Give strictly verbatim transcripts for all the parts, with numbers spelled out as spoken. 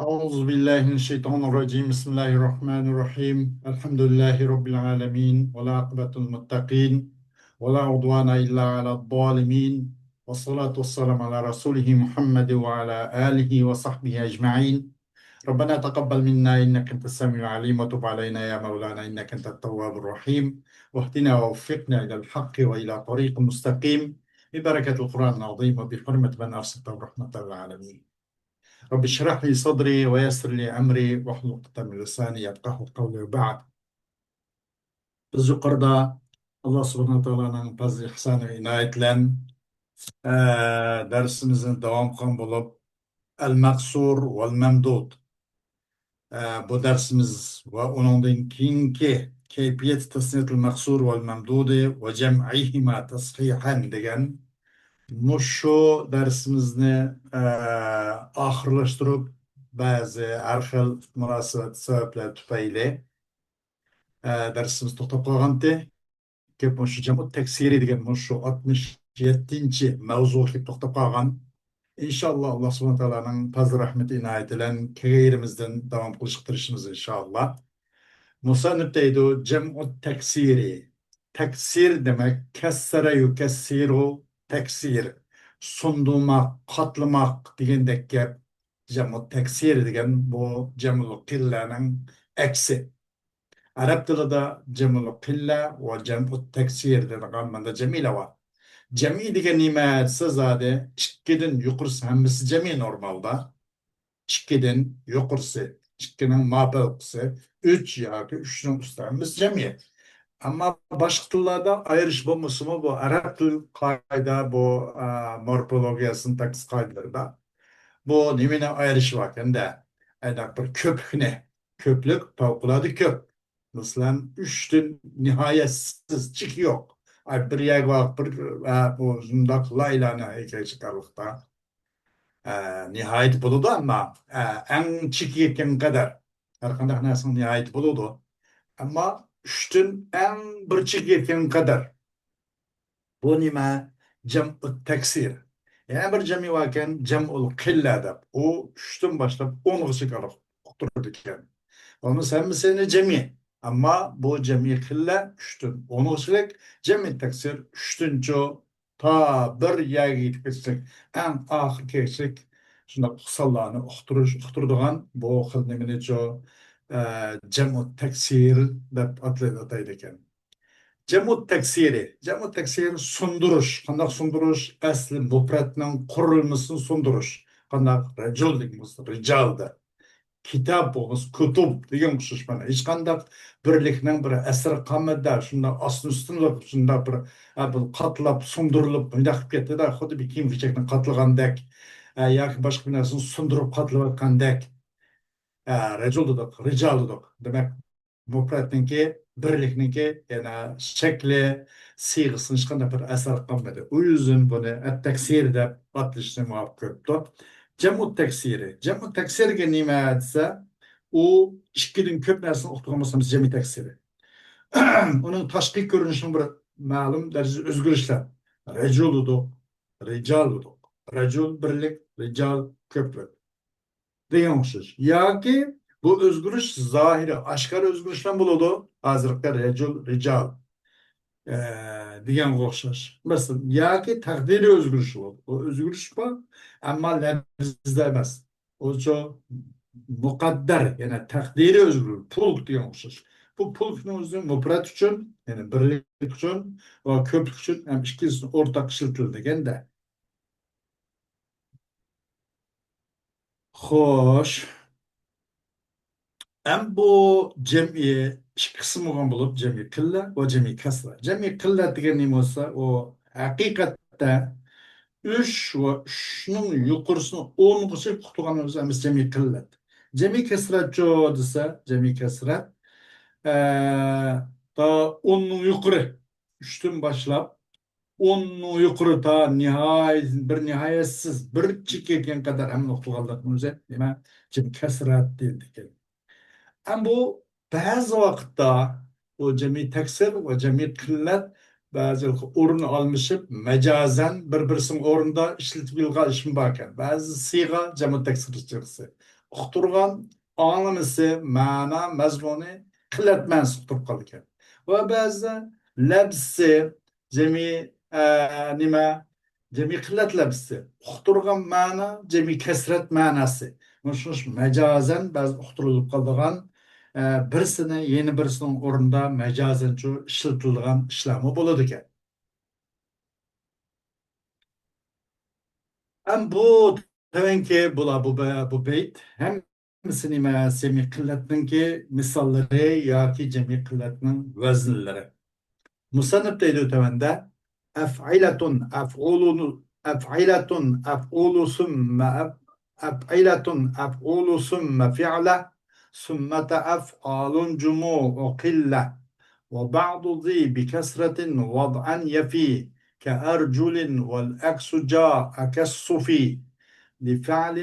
أعوذ بالله من الشيطان الرجيم. بسم الله الرحمن الرحيم. الحمد لله رب العالمين. والعاقبة للمتقين. ولا عدوان إلا على الظالمين. والصلاة والسلام على رسوله محمد وعلى آله وصحبه أجمعين. ربنا تقبل منا إنك أنت السميع العليم وتب علينا يا مولانا إنك أنت التواب الرحيم. واهدنا ووفقنا إلى الحق وإلى طريق مستقيم ببركة القرآن العظيم وبحرمة من أرسلته رحمة للعالمين. رب اشرح لي صدري ويسر لي أمري واحلل عقدة من لساني يفقهوا قولي وبعد. بىز يۇقىرىدا ئاللا سۇبھانەھۇ ۋە تائالانىڭ پەزلى ئىھسانى ۋە ئىنايىتى بىلەن، ئە، دەرسىمىزنى داۋام قىلغان بولۇپ، ئەل مەقسۇر ۋەل مەمدۇد، ئە، بۇ دەرسىمىز ۋە ئۇنىڭدىن كېيىنكى كەيپىيەت تەسنىيەتىل مەقسۇر ۋەل مەمدۇدى ۋە جەمئىھىما تەسھىھەن دېگەن مۇشۇ دەرسىمىزنى، ئە، ئاخىرلاشتۇرۇپ، بەزى ھەر خىل مۇناسىۋەت سەۋەبلەر تۈپەيلى، ئە، دەرسىمىز توختاپ قالغانتى. گەپ مۇشۇ جەمئۇت تەكسىرى دېگەن مۇشۇ ئاتمىش يەتتىنچى مەۋزۇغا كېلىپ توختاپ قالغان. ئىنشاللا، ئاللا سۇبھانەھۇ ۋە تائالانىڭ پەزلى رەھمىتى ئىنايىتى بىلەن كەلگەن يېرىمىزدىن داۋام قىلىشقا تىرىشىمىز، ئىنشاللا. مۇسەننىپ دەيدۇ، جەمئۇت تەكسىرى. تەكسىر دېمەك، كەسسەرە يۇكەسسىرۇ تەكسىر. سۇندۇرماق، قاتلىماق دېگەندەك گەپ. جەمئۇت تەكسىر دېگەن بۇ جەمئۇل قىللەنىڭ ئەكسى. ئەرەب تىلىدا جەمئۇل قىللە ۋە جەمئۇت تەكسىر دەيدىغان مۇنداق جەمئىيلەر بار. جەمئىي دېگەن نېمە دېسە، زادى ئىككىدىن يۇقىرىسى ھەممىسى جەمئىي نورمالدا. ئىككىدىن يۇقىرىسى، ئىككىنىڭ ماپەۋقىسى، ئۈچ ياكى ئۈچنىڭ ئۈستى ھەممىسى جەمئىي. ئەمما باشقا تىللاردا ئايرىش بولمىسىمۇ، بۇ ئەرەب تىل قائىدە، بۇ، ئە، مورفولوگىيە، سىنتاكسىس قائىدىلىرىدا بۇ نېمىنى ئايرىشى باركەندە، ئەنداق بىر كۆپلۈكنى، كۆپلۈك پەۋقۇلئاددە كۆپ. مەسىلەن، ئۈچتىن نىھايەتسىز، چېكى يوق. ئاي، بىر يەرگە بار، بىر، ئە، بۇ شۇنداق لا ئىلاھە ئىللەللاھ چىقارلىقتا. ئە، نىھايىتى بولىدۇ، ئەمما، ئە، ئەڭ چېكىگە يەتكەن قەدەر. ھەر قانداق نەرسىنىڭ نىھايىتى بولىدۇ. ئەمما ئۈچتىن ئەڭ بىر چېكىگە يەتكەن قەدەر. بۇ نېمە؟ جەمئۇت تەكسىر. يەنە بىر جەمئىي باركەن، جەمئۇل قىللە دەپ. ئۇ ئۈچتىن باشلاپ ئونغىچە ئۇقتۇرىدىكەن. بولمىسا ھەممىسىنى جەمئىي. ئەمما بۇ جەمئىي قىللە ئۈچتىن ئونغىچىلىك، جەمئىي تەكسىر ئۈچتىنچۇ تا بىر يەرگە يېتىپ كەتكۈچىلىك، ئەڭ ئاخىرى كەتكۈچىلىك شۇنداق سانلارنى ئۇقتۇرۇش، ئۇقتۇرىدىغان بۇ خىل نېمىنىچۇ، ئە، جەمئۇت تەكسىر دەپ ئاتىلىدۇ، ئاتايدىكەن. جەمئۇت تەكسىرى. جەمئۇت تەكسىرى سۇندۇرۇش. قانداق سۇندۇرۇش؟ ئەسلى مۇپرەتنىڭ قۇرۇلمىسىنى سۇندۇرۇش. قانداق؟ رەجۇل دېگەن بولسا، رىجال دەپ. كىتاب بولمىسا، كۇتۇب دېگەن ئوخشاش مانا. ھېچقانداق بىرلىكنىڭ بىر ئەسىرى قالمىدى-دە، شۇنداق ئاستىن ئۈستۈن بولۇپ، شۇنداق بىر، ئە، بىر قاتلاپ، سۇندۇرۇلۇپ، مۇنداق قىلىپ كەتتى-دە، خۇددى بىر كىيىم-كېچەكنى قاتلىغاندەك، ئە، ياكى باشقا بىر نەرسىنى سۇندۇرۇپ قاتلىۋاتقاندەك. ئە، رەجۇل دېدۇق، رىجال دېدۇق. دېمەك، مۇپرەتنىڭكى، بىرلىكنىڭكى يەنە شەكلى، سىيغىسىدىن ھېچقانداق بىر ئەسەر قالمىدى. ئۇ يۈزدىن بۇنى ئەت-تەكسىر دەپ ئاتىلىشنى مۇۋاپىق كۆرۈپتۇ. جەمئۇت تەكسىرى. جەمئۇت تەكسىرگە نېمە دېسە، ئۇ ئىككىدىن كۆپ نەرسىنى ئۇقتۇرغان بولسا، جەمئىي تەكسىرى. ئۇنىڭ تاشقى كۆرۈنۈشىنىڭ بىر مەلۇم دەرىجىدە ئۆزگىرىشلەر. رەجۇل دېدۇق، رىجال دېدۇق. رەجۇل بىرلىك، رىجال كۆپلۈك. دېگەن ئوخشاش. ياكى بۇ ئۆزگىرىش زاھىرىي، ئاشكارا ئۆزگىرىشلەر بولىدۇ. ھازىرقى رەجۇل، رىجال، ئە، دېگەنگە ئوخشاش. مەسىلەن، ياكى تەقدىرىي ئۆزگىرىش بولىدۇ. بۇ ئۆزگىرىش بار، ئەمما لەپزىدە ئەمەس. ئۇچۇ مۇقەددەر، يەنى تەقدىرىي ئۆزگىرىش. پۇل دېگەنگە ئوخشاش. بۇ پۇلنىڭ ئۆزى مۇپرەت ئۈچۈن، يەنى بىرلىك ئۈچۈن ۋە كۆپلۈك ئۈچۈن ھەم ئىككىلىسى ئورتاق ئىشلىتىلىدۇ دېگەندە. خوش. ئەم بۇ جەمئىي ئىككى قىسىم بولغان بولۇپ، جەمئىي قىللە ۋە جەمئىي كەسرە. جەمئىي قىللە دېگەن نېمە بولسا، ئۇ ھەقىقەتتە ئۈچ ۋە ئۈچنىڭ يۇقىرىسىنى ئونغىچە ئۇقتۇرغان بولسا، ئەمەس جەمئىي قىللەت. جەمئىي كەسرەتچۇ دېسە، جەمئىي كەسرەت، ئە، تا ئوننىڭ يۇقىرى، ئۈچتىن باشلاپ، ئوننىڭ يۇقىرى تا نىھايىتى، بىر نىھايەتسىز، بىر چېكىگە يەتكەن قەدەر ھەممىنى ئۇقتۇرغانلىقنىڭ ئۆزى نېمە؟ جىم كەسرەت دېيىلىدىكەن. ئەمما بۇ بەزى ۋاقىتتا بۇ جەمئىي تەكسىر ۋە جەمئىي قىللەت بەزى ئورۇن ئالمىشىپ، مەجازەن بىر-بىرسىنىڭ ئورنىدا ئىشلىتىپ يۈرگەن ئىشمۇ باركەن. بەزى سىيغە جەمئىي تەكسىر سىيغىسى. ئۇقتۇرغان ئاڭلىمىسى، مەنا، مەزمۇنى قىللەت مەنىسى ئۇقتۇرۇپ قالىدىكەن. ۋە بەزىدە لەبزى، جەمئىي، ئە، نېمە؟ جەمئىي قىللەت لەبزى. ئۇقتۇرغان مەنا جەمئىي كەسرەت مەناسى. مۇشۇ مەجازەن بەزى ئۇقتۇرۇلۇپ قالىدىغان، ئە، بىرسىنى يەنە بىرسىنىڭ ئورنىدا مەجازەنچۇ ئىشلىتىلىدىغان ئىشلارمۇ بولىدىكەن. ھەم بۇ تۆۋەنكى بۇلار، بۇ بە-، بۇ بەيت ھەممىسى نېمە؟ جەمئىي قىللەتنىڭكى مىساللىرى ياكى جەمئىي قىللەتنىڭ ۋەزىنلىرى. مۇسەننىپ دەيدۇ تۆۋەندە: ئەفئىلەتۇن، ئەفئۇلۇن، ئەفئىلەتۇن، ئەفئۇلۇ، ثم، ئەف-، ئەفئىلەتۇن، ئەفئۇلۇ، ثم فىئلە، ثمة أفعال جموع قلة، وبعض ذي بكسرة وضعا يفي، كأرجل والعكس جاء كالصفي. لفعل،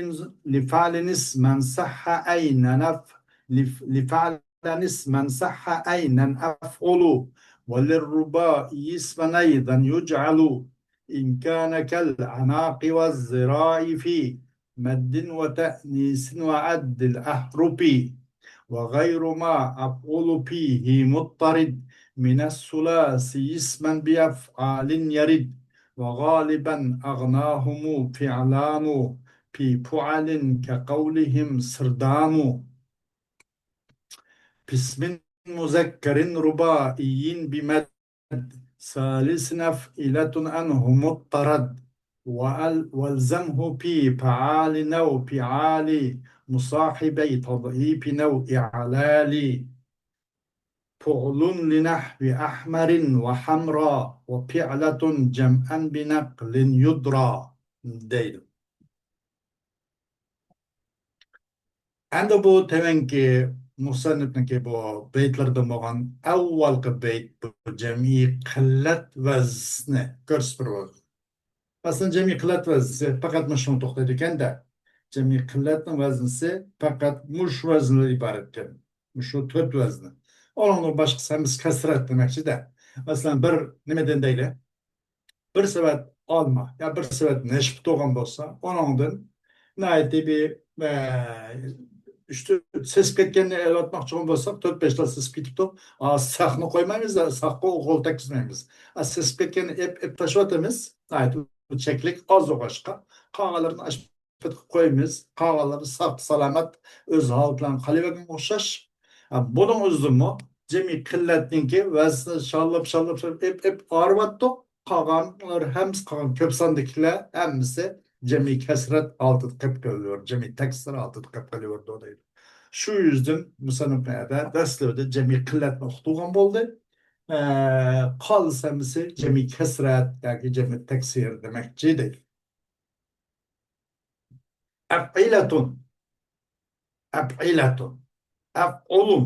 لفعل اسما صح أينا نف-، لف-، لفعل اسما صح أينا أفعل، وللرباعي اسما أيضا يجعل، إن كان كالعناق والذراع في مد وتأنيث وعد الأحرف، وغير ما أفعل فيه مضطرد من الثلاثي اسما بأفعال يرد، وغالبا أغناهم فعلان في فعل كقولهم سردان. باسم مذكر رباعي بمد ثالث أفعلة عنه مضطرد، وال-، والزمه في فعال أو فعال مصاحبي تضعيف أو إعلال. فعل لنحو أحمر وحمرا، وفعلة جمعا بنقل يدرى دەيدۇ. ئەمدى بۇ تۆۋەنكى مۇسەننىپنىڭكى بۇ بەيتلىرىدىن بولغان ئەۋۋالقى بەيت بۇ جەمئىي قىللەت ۋەزنى كۆرسىتىپ بېرىۋاتىدۇ. ئەسلىدە جەمئىي قىللەت ۋەزنىسى پەقەت مۇشۇنى توختايدىكەن-دە. جەمئىي قىللەتنىڭ ۋەزنىسى پەقەت مۇشۇ ۋەزىندىن ئىبارەتكەن. مۇشۇ تۆت ۋەزنى. ئۇنىڭدىن باشقىسى ھەممىسى كەسرەت دېمەكچى-دە. مەسىلەن، بىر نېمىدىن دەيلى؟ بىر سېۋەت ئالما يا بىر سېۋەت نەشپۈت بولغان بولسا، ئۇنىڭدىن ناھايىتى بىر، ئە، ئۈچ تۆت سېسىپ كەتكەننى ئېلىۋاتماقچى بولغان بولساق، تۆت بەش تال سېسىپ كېتىپتۇ. ئا، ساقنى قويمايمىز، ساققا ئوغۇل تەگكۈزمەيمىز. ئا، سېسىپ كەتكەننى ئېپ، ئېپ تاشلىۋاتىمىز. ناھايىتى بۇ چەكلىك ئاز بولغاچقا، قالغانلىرىنى ئاشۇ پېتىقىپ قويىمىز. قالغانلىرى ساق-سالامەت ئۆز ھالىتى بىلەن قېلىۋەرگەنگە ئوخشاش. ھە، بۇنىڭ ئۆزىدىنمۇ جەمئىي قىللەتنىڭكى ۋەزنى شاللاپ، شاللاپ، شاللاپ ئېپ، ئېپ ئايرىۋەتتۇق. قالغانلار ھەممىسى، قالغان كۆپ ساندىكىلەر ھەممىسى جەمئىي كەسرەت ھالىتىدە قېلىپ قېلىۋېرىدۇ. جەمئىي تەكسىر ھالىتىدە قېلىپ قېلىۋېرىدۇ دەيدۇ. شۇ يۈزدىن مۇسەننىپ نەدە دەسلىۋىدە جەمئىي قىللەتنى ئۇقتۇرغان بولدى. ئە، قالسا ھەممىسى جەمئىي كەسرەت ياكى جەمئىي تەكسىر دېمەكچى دەيدۇ. ئەپئىلەتۇن. ئەپئىلەتۇن. ئەفئۇلۇن.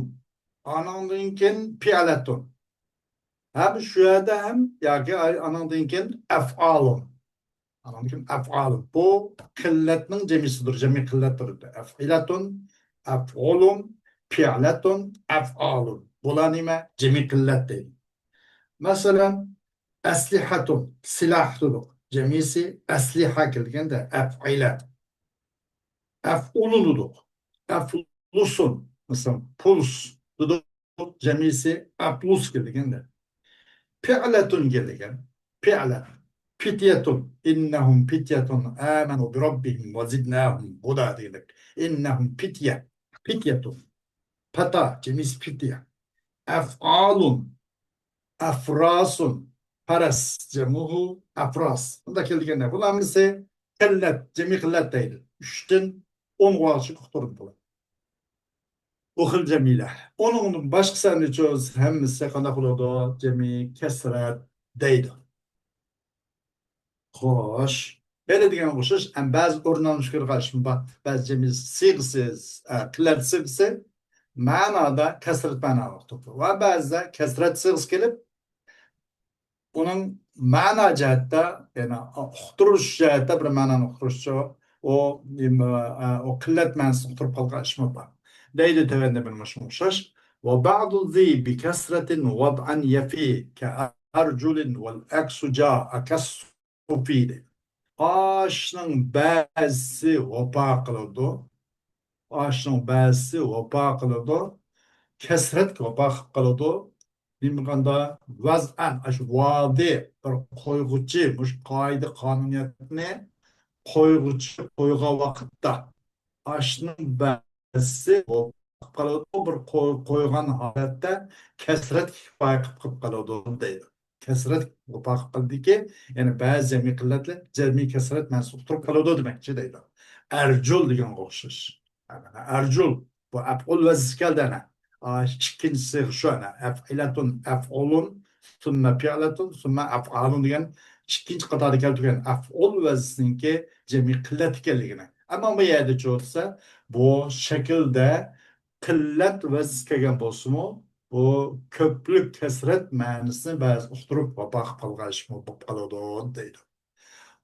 ئانىڭدىن كېيىن پىئلەتۇن. ھەم شۇ يەردە ھەم ياكى ئانىڭدىن كېيىن ئەفئالۇن. ئانىڭدىن كېيىن ئەفئالۇن. بۇ قىللەتنىڭ جەمئىسىدۇر، جەمئىي قىللەتتۇر. ئەفئىلەتۇن، ئەفئۇلۇن، پىئلەتۇن، ئەفئالۇن. بۇلار نېمە؟ جەمئىي قىللەت دەيدۇ. مەسىلەن، ئەسلىھەتۇن، سىلاھ دېدۇق. جەمئىسى ئەسلىھە كەلگەندە، ئەفئىلە. ئەفئۇلۇن دېدۇق. ئەفلۇسۇن، مەسىلەن، پۇلس دېدۇق. جەمئىسى ئەپلۇس كەلگەندە. پىئلەتۇن كەلگەن. پىئلە. پىتيەتۇن. ئىننەھۇم پىتيەتۇن ئامەنۇ بىرەببىھىم ۋەزىدناھۇم ھۇدا دېگەندەك. ئىننەھۇم پىتيە. پىتيەتۇن. پەتا، جەمئىسى پىتيە. ئەفئالۇن. ئەفراسۇن. پەرەس، جەمئۇھۇ ئەفراس. بۇنداق كەلگەندە، بۇلار ھەممىسى قىللەت، جەمئىي قىللەت دەيدۇ. ئۈچتىن ئونغىچە ئۇقتۇرۇپ بولىدۇ. بۇ خىل جەمئىيلەر. ئۇنىڭدىن باشقىسى ھەممىسى، ھەممىسى قانداق بولىدۇ؟ جەمئىي كەسرەت دەيدۇ. خوش. ھېلى دېگەنگە ئوخشاش، ئەم، بەزى ئورۇن ئالمىشىش كىرغاچمۇ بار. بەزى جەمئىي سىيغىسى، ئە، قىللەت سىيغىسى مەنادا كەسرەت مەناغا ئۇقتۇرۇلىدۇ. ۋە بەزىدە كەسرەت سىيغىسى كېلىپ، ئۇنىڭ مەنا جەھەتتە، يەنى ئۇقتۇرۇش جەھەتتە بىر مەنانى ئۇقتۇرۇشچۇ، ئۇ، ئە، ئۇ قىللەت مەنىسىنى ئۇقتۇرۇپ قالغان ئىشمۇ بار. دەيدۇ تۆۋەندە بىر مۇشۇغا ئوخشاش. وبعض ذي بكسرة وضعا يفي كأرجل والعكس جاء كالصفي دەيدۇ. ئاشنىڭ بەزىسى ۋاپا قىلىدۇ. ئاشۇنىڭ بەزىسى ۋاپا قىلىدۇ، كەسرەتكە ۋاپا قىلىپ قالىدۇ. نېمە قاندا؟ ۋەزئەن، ئاشۇ ۋادى، بىر قويغۇچى، مۇشۇ قائىدە قانۇنىيەتنى قويغۇچى قويغان ۋاقىتتا، ئاشۇنىڭ بەزىسى ۋاپا قىلىدۇ، بىر قوي-، قويغان ھالەتتە كەسرەتكە كۇپايە قىلىپ قالىدۇ دەيدۇ. كەسرەت ۋاپا قىلىدىكى، يەنى بەزى جەمئىي قىللەتلەر جەمئىي كەسرەت مەنىسى ئۇقتۇرۇپ قالىدۇ دېمەكچى دەيدۇ. ئەرجۇل دېگەنگە ئوخشاش. ئەرجۇل، بۇ ئەپئۇل ۋەزنىسى كەلدى ئەنە. ئا، ئىككىنچى سىغا شۇ ئەنە. ئەفئىلەتۇن، ئەفئۇلۇن، سۈممە پىئلەتۇن، سۈممە ئەفئالۇن دېگەن ئىككىنچى قاتاردا كەلتۈرگەن ئەفئۇل ۋەزنىسىنىڭكى جەمئىي قىللەت ئىكەنلىكىنى. ئەمما بۇ يەردە چۈشىسە، بۇ شەكىلدە قىللەت ۋەزنىسى كەلگەن بولسىمۇ، بۇ كۆپلۈك كەسرەت مەنىسىنى بەزى ئۇقتۇرۇپ ۋاپا قىلىپ قالغان ئىشمۇ بولۇپ قالىدۇ دەيدۇ.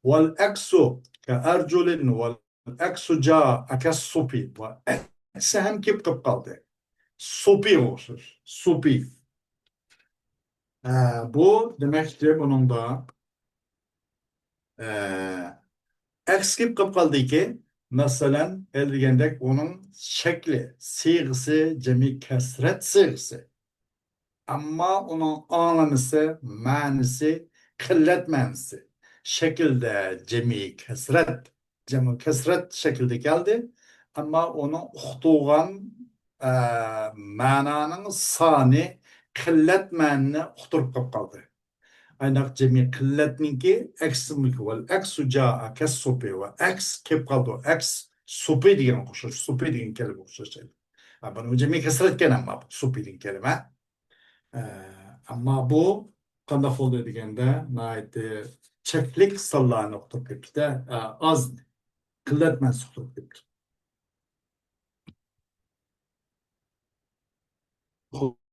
ۋەل ئەكسۇ كەئەرجۇلىن ۋەل ئەكسۇ جاءە كەسسۇپى. ۋە ئەكسى ھەم كېلىپ قېلىپ قالدى. سۇپىغا ئوخشاش. سۇپى. ئە، بۇ دېمەكچى بۇنىڭدا، ئە، ئەكس كېلىپ قېلىپ قالدىكى، مەسىلەن، ھېلى دېگەندەك ئۇنىڭ شەكلى، سىغىسى، جەمئىي كەسرەت سىغىسى. ئەمما ئۇنىڭ ئاڭلىمىسى، مەنىسى، قىللەت مەنىسى. شەكىلدە جەمئىي كەسرەت، جەمئىي كەسرەت شەكلىدە كەلدى. ئەمما ئۇنىڭ ئۇقتۇرغان، ئە، مەنانىڭ سانى قىللەت مەنىنى ئۇقتۇرۇپ قېلىپ قالدى. ئايناق جەمئىي قىللەتنىڭكى ئەكسىمىكى ۋەل ئەكسۇ جاءە كەسسۇپى ۋە ئەكس كېلىپ قالدى. ئەكس سۇپى دېگەنگە ئوخشاش، سۇپى دېگەن كەلىمە ئوخشاش. ئە، بۇنىڭ جەمئىي كەسرەتكەن ئەمما سۇپى دېگەن كەلىمە. ئە، ئەمما بۇ قانداق بولدى دېگەندە، ناھايىتى چەكلىك سانلارنى ئۇقتۇرۇپ كېتىپتۇ، ئە، ئاز قىللەت مەنىسى ئۇقتۇرۇپ كېتىپتۇ.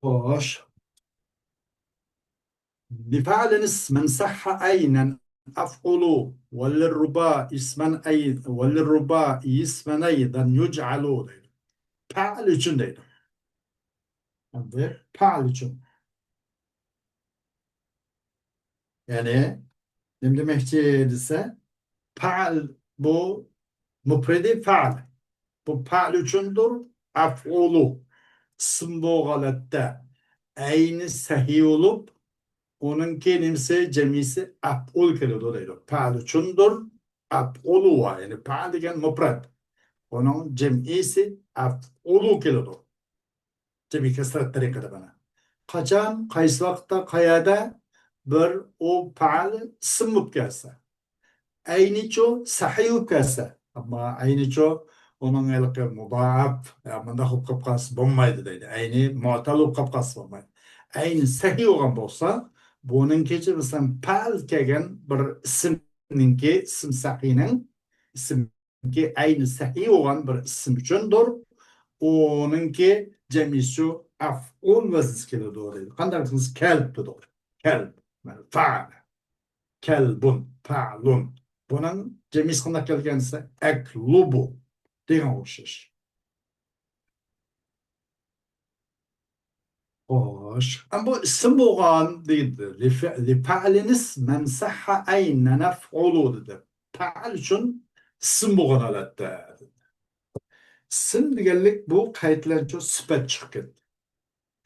خوش. لفعل اسما صح عينا أفعل وللرباع اسما أي-، وللرباع اسما أيضا يجعل دەيدۇ. پەئل ئۈچۈن دەيدۇ. ئەمدى پەئل ئۈچۈن. يەنى نېمە دېمەكچى دېسە، پەئل بۇ مۇپرىدى پەئل. بۇ پەئل ئۈچۈندۇر، ئەفئۇلۇ. ئىسىم بولغان ھالەتتە ئەينى سەھىي بولۇپ، ئۇنىڭكى نېمىسى، جەمئىيسى ئەپئۇل كېلىدۇ دەيدۇ. پەئل ئۈچۈندۇر، ئەپئۇلۇ ۋا، يەنى پەئل دېگەن مۇپرەد. ئۇنىڭ جەمئىسى ئەفئۇلۇ كېلىدۇ. جەمئىي كەسرەت تەرىقىدە مانا. قاچان، قايسى ۋاقىتتا، قەيەردە بىر ئۇ پەئل ئىسىم بولۇپ كەلسە. ئەينىچۇ سەھىي بولۇپ كەلسە. ئەمما ئەينىچۇ ئۇنىڭ ھېلىقى مۇدائەپ، يا مۇنداق بولۇپ قېلىپ قالسا بولمايدۇ دەيدۇ. ئەينى مۇئتەل بولۇپ قېلىپ قالسا بولمايدۇ. ئەينى سەھىي بولغان بولسا، بۇنىڭكىچە مەسىلەن پەئل كەلگەن بىر ئىسىمنىڭكى، ئىسىم سەھىينىڭ، ئىسىم ئەينى سەھىي بولغان بىر ئىسىم ئۈچۈندۇر. ئۇنىڭكى جەمئىسى ئەفئۇل ۋەزنىسى كېلىدۇ دەيدۇ. قانداق دېسىڭىز، كەلب دېدۇق. كەلب. مانا، فەئل. كەلبۇن، فەئلۇن. بۇنىڭ جەمئىسى قانداق كەلگەن دېسە، ئەكلۇبۇ دېگەنگە ئوخشاش. خوش. ئەمما بۇ ئىسىم بولغان دېدى. لفعل اسما صح عينا أفعل دېدى. پەئل ئۈچۈن ئىسىم بولغان ھالەتتە. ئىسىم دېگەنلىك بۇ قايتىلەنچۇ سۈپەت چىقىپ كەتتى.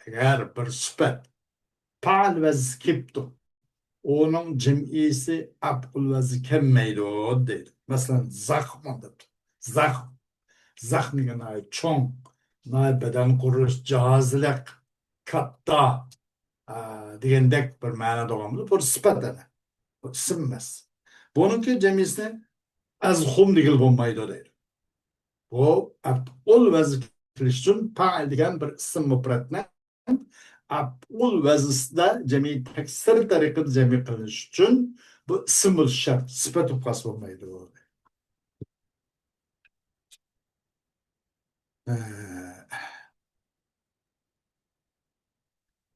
ئەگەر بىر سۈپەت پەئل ۋەزنىسى كېلىپتۇ، ئۇنىڭ جەمئىسى ئەپئۇل ۋەزنى كەلمەيدۇ دەيدۇ. مەسىلەن، زەخمۇ دەپتۇ. زەخم. زەخم دېگەن ناھايىتى چوڭ، ناھايىتى بەدەن قۇرۇش، جاھازلىق، كاتتا، ئا، دېگەندەك بىر مەنىدە بولغان بولۇپ، بۇ سۈپەت ئەنە. بۇ ئىسىم ئەمەس. بۇنىڭكى جەمئىسىنى ئەزخۇم دېگىلى بولمايدۇ دەيدۇ. بۇ ئەپئۇل ۋەزنى كېلىش ئۈچۈن پائىل دېگەن بىر ئىسىم مۇپرەتنى ئەپئۇل ۋەزنىسىدە جەمئىي تەكسىر تەرىقىدە جەمئىي قىلىنىش ئۈچۈن بۇ ئىسىم بولۇشى شەرت، سۈپەت بولۇپ قالسا بولمايدۇ.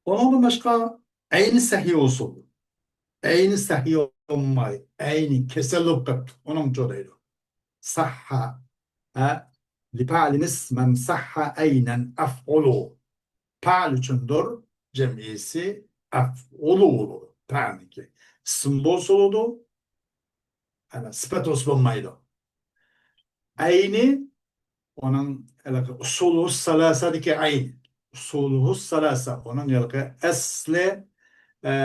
ئۇنىڭدىن باشقا ئەينى سەھىي ئۇسۇل. ئەينى سەھىي بولماي، ئەينى كېسەل بولۇپ قاپتۇ. ئۇنىڭچۇ دەيدۇ. سەھھە. ھە؟ لىپەئلىنىس مەن سەھھە ئەينەن ئەفئۇلۇ. پەئل ئۈچۈندۇر، جەمئىسى ئەفئۇلۇ بولىدۇ. پەئلنىڭكى. ئىسىم بولسا بولىدۇ. ئەنە، سۈپەت بولسا بولمايدۇ. ئەينى ئۇنىڭ ھېلىقى ئۇسۇلۇ سالاسادىكى ئەين. ئۇسۇلۇ سالاسا. ئۇنىڭ ھېلىقى ئەسلى، ئە،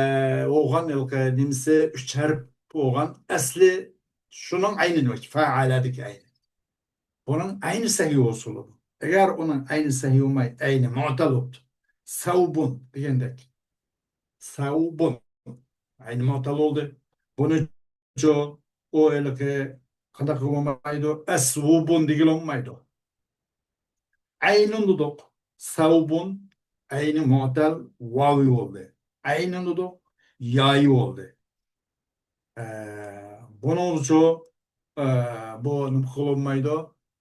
بولغان ھېلىقى نېمىسى ئۈچ ھەرپ بولغان ئەسلى شۇنىڭ ئەينى نېمە؟ فەئەلەدىكى ئەينى. بۇنىڭ ئەينى سەھىھ بولسا بولىدۇ. ئەگەر ئۇنىڭ ئەينى سەھىھ بولماي، ئەينى مۇئتەل بوپتۇ. سەۋبۇن دېگەندەك. سەۋبۇن. ئەينى مۇئتەل بولدى. بۇنىچۇ ئۇ ھېلىقى قانداق قىلىپ بولمايدۇ؟ ئەسۋۇبۇن دېگىلى بولمايدۇ. ئەينۇن دېدۇق. سەۋبۇن. ئەينى مۇئتەل ۋاۋى بولدى. ئەينۇن دېدۇق. يايى بولدى. ئە، بۇنىڭچۇ، ئە، بۇ نېمە قىلىنمايدۇ؟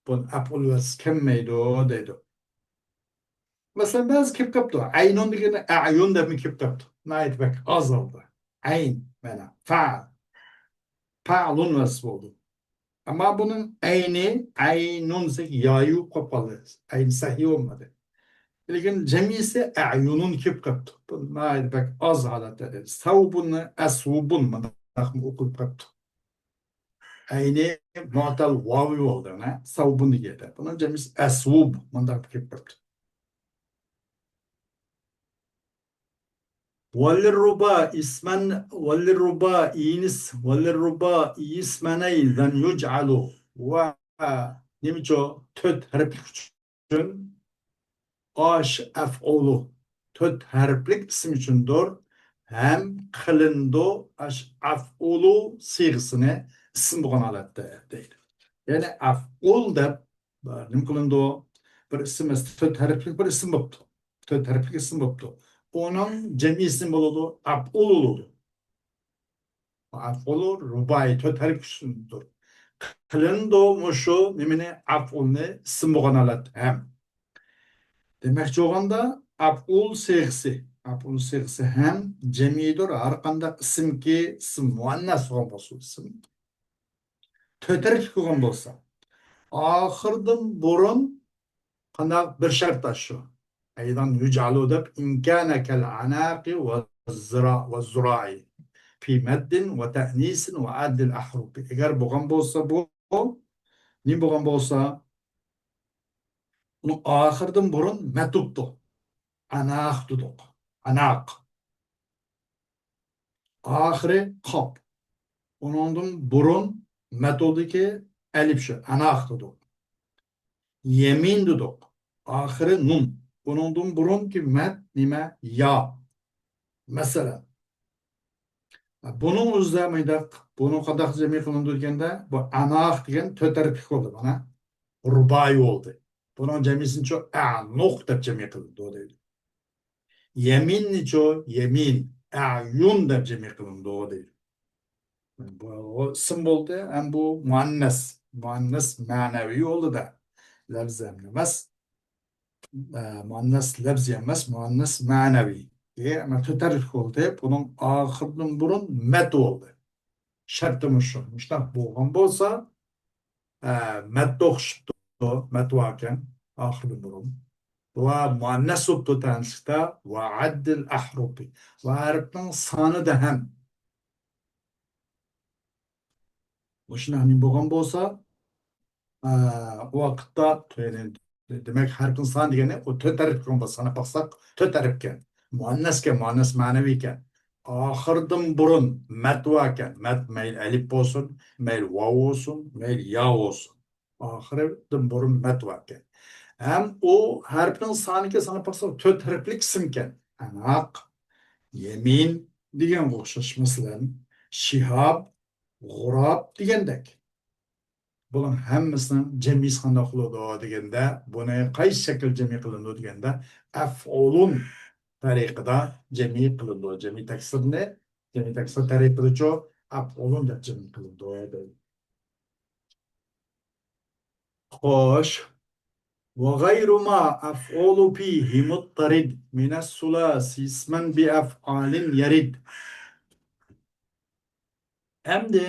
بۇ ئەپئۇل ۋەز كەلمەيدۇ دەيدۇ. مەسىلەن، بەزى كېلىپ قاپتۇ. ئەينۇن دېگەندە ئەيۇن دەپمۇ كېلىپ قاپتۇ. ناھايىتى بەك ئاز ھالدا. ئەين، مانا، فەئل. پەئلۇن ۋەز بولدى. ئەمما بۇنىڭ ئەينى، ئەينۇن دېسەك، يايۇ قوپالدى. ئەينى سەھىھ بولمىدى. لېكىن جەمئىسى ئەيۇنۇن كېلىپ قاپتۇ. بۇ ناھايىتى بەك ئاز ھالەتتە. سەۋبۇننى ئەسۋۇبۇن مۇنداقمۇ ئوقۇلۇپ قاپتۇ. ئەينى مۇئتەل ۋاۋى بولدى، ھە؟ سەۋبۇن دېگەندە. بۇنىڭ جەمئىسى ئەسۋۇب مۇنداق كېلىپ قاپتۇ. ۋەلىررۇبا ئىسمەن، ۋەلىررۇبا ئىنىس، ۋەلىررۇبا ئىسمەنەي لەم يۇجئەلۇ. ۋە نېمىچۇ؟ تۆت ھەرپلىك ئۈچۈن ئاش ئەفئۇلۇ. تۆت ھەرپلىك ئىسىم ئۈچۈندۇر. ھەم قىلىنىدۇ ئاش ئەفئۇلۇ سىيغىسىنى ئىسىم بولغان ھالەتتە دەيدۇ. يەنى ئەفئۇل دەپ نېمە قىلىنىدۇ؟ بىر ئىسىم، تۆت ھەرپلىك بىر ئىسىم بوپتۇ. تۆت ھەرپلىك ئىسىم بوپتۇ. ئۇنىڭ جەمئىسى نېمە بولىدۇ؟ ئەپئۇل بولىدۇ. ئەپئۇلۇ رۇبائىي، تۆت ھەرپلىك ئىسىمدۇر. قىلىنىدۇ مۇشۇ نېمىنى؟ ئەپئۇلنى ئىسىم بولغان ھالەتتە ھەم. دېمەكچى بولغاندا، ئەپئۇل سىيغىسى، ئەپئۇل سىيغىسى ھەم جەمئىيدۇر، ھەر قانداق ئىسىمكى، ئىسىم مۇئەننەس بولغان بولسۇن، ئىسىم تۆت ھەرپلىك بولغان بولسا، ئاخىرىدىن بۇرۇن قانداق بىر شەرت شۇ. ئەيدان يۇجئەلۇ دەپ، إن كان كالأعناق والذراع، والذراع في مد وتأنيث وعد الأحرف. ئەگەر بولغان بولسا بۇ، نېمە بولغان بولسا، ئۇنىڭ ئاخىرىدىن بۇرۇن مەت بوپتۇ. ئەناق دېدۇق. ئەناق. ئاخىرى قاپ. ئۇنىڭدىن بۇرۇن مەت بولدىكى ئەلىپ شۇ. ئەناق دېدۇق. يەمىن دېدۇق. ئاخىرى نۇن. بۇنىڭدىن بۇرۇنقى مەت نېمە؟ يا. مەسىلەن، بۇنىڭ ئۆزىدە مۇنداق، بۇنى قانداق جەمئىي قىلىنىدۇ دېگەندە، بۇ ئەناق دېگەن تۆت ھەرپلىك بولدى، مانا. رۇبائىي بولدى. بۇنىڭ جەمئىيسىنىچۇ ئەنۇق دەپ جەمئىي قىلىنىدۇ دەيدۇ. يەمىننىچۇ يەمىن، ئەيۇن دەپ جەمئىي قىلىنىدۇ دەيدۇ. بۇ ئىسىم بولدى، ھەم بۇ مۇئەننەس. مۇئەننەس مەنەۋى بولدى-دە. لەفزىي ئەمەس. ئە، مۇئەننەس لەفزىي ئەمەس، مۇئەننەس مەنەۋى. ئە، ئەمما تۆت ھەرپلىك بولدى. بۇنىڭ ئاخىرىدىن بۇرۇن مەت بولدى. شەرتى مۇشۇ. مۇشۇنداق بولغان بولسا، ئە، مەتتە ئوخشىپتۇ، مەتۋاكەن، ئاخىرىدىن بۇرۇن. ۋە مۇئەننەس بوپتۇ تەنسىكتە، ۋە عەددىل ئەھرۇپى. ۋە ھەرپنىڭ سانىدا ھەم. مۇشۇنداق نېمە بولغان بولسا، ئە، ئۇ ۋاقىتتا، يەنى، دېمەك، ھەرپنىڭ سانى دېگەننى ئۇ تۆت ھەرپ بولغان بولسا، ساناپ باقساق، تۆت ھەرپكەن. مۇئەننەسكەن، مۇئەننەس مەنىۋىكەن. ئاخىرىدىن بۇرۇن مەتۋاكەن. مەت مەيلى ئەلىپ بولسۇن، مەيلى ۋاۋ بولسۇن، مەيلى يا بولسۇن. ئاخىرىدىن بۇرۇن مەتۋاكەن. ھەم ئۇ ھەرپنىڭ سانىكى ساناپ باقساق، تۆت ھەرپلىك ئىسىمكەن. ئەناق، يەمىن دېگەنگە ئوخشاش، مەسىلەن، شىھاب، غۇراب دېگەندەك. بۇنىڭ ھەممىسىنىڭ جەمئىسى قانداق بولىدۇ دېگەندە، بۇنى قايسى شەكىل جەمئىي قىلىنىدۇ دېگەندە، ئەفئۇلۇن تەرىقىدە جەمئىي قىلىنىدۇ. جەمئىي تەكسىرنى، جەمئىي تەكسىر تەرىقىدىچۇ ئەفئۇلۇن دەپ جەمئىي قىلىنىدۇ دەيدۇ. خوش. وغير ما أفعل فيه مضطرد من الثلاث اسما بأفعال يرد. ئەمدى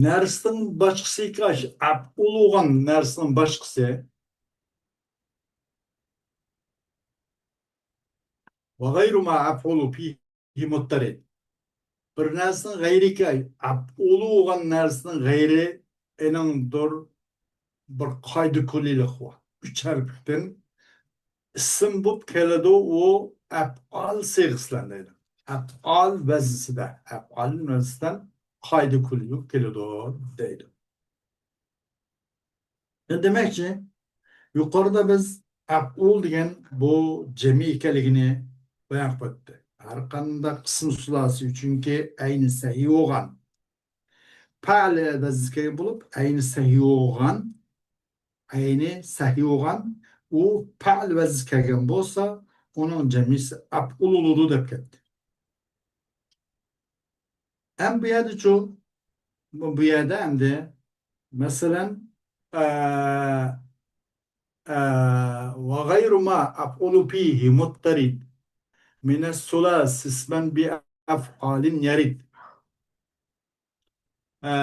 نەرسىنىڭ باشقىسى كاش، ئەپئۇل بولغان نەرسىنىڭ باشقىسى. وغير ما أفعل فيه مضطرد. بىر نەرسىنىڭ غەيرىكى، ئەپئۇل بولغان نەرسىنىڭ غەيرى ئېنىڭدۇر بىر قائىدە كۈللىلىك بار. ئۈچ ھەرپلىكتىن ئىسىم بولۇپ كېلىدۇ، ئۇ ئەپئال سىيغىسى بىلەن دەيدۇ. ئەپئال ۋەزنىسىدە، ئەپئال ۋەزنىسىدە قائىدە كۈللىلىك كېلىدۇ دەيدۇ. دېمەكچى، يۇقىرىدا بىز ئەپئۇل دېگەن بۇ جەمئىي ئىكەنلىكىنى بايان قىلىپ ئۆتتى. ھەر قانداق ئىسىم سۇلاسى، چۈنكى ئەينى سەھىي بولغان، پەئىل ۋەزنىگە بولۇپ، ئەينى سەھىي بولغان، ئەينى سەھىي بولغان، ئۇ پەئىل ۋەزنىگە كەلگەن بولسا، ئۇنىڭ جەمئىسى ئەپئۇل بولىدۇ دەپ كەتتى. ئەم بۇ يەردىچۇ؟ بۇ، بۇ يەردە ئەمدى، مەسىلەن، ئە، ئە، وغير ما أفعل فيه مضطرد من الثلاث اسما بأفعال يرد. ئە،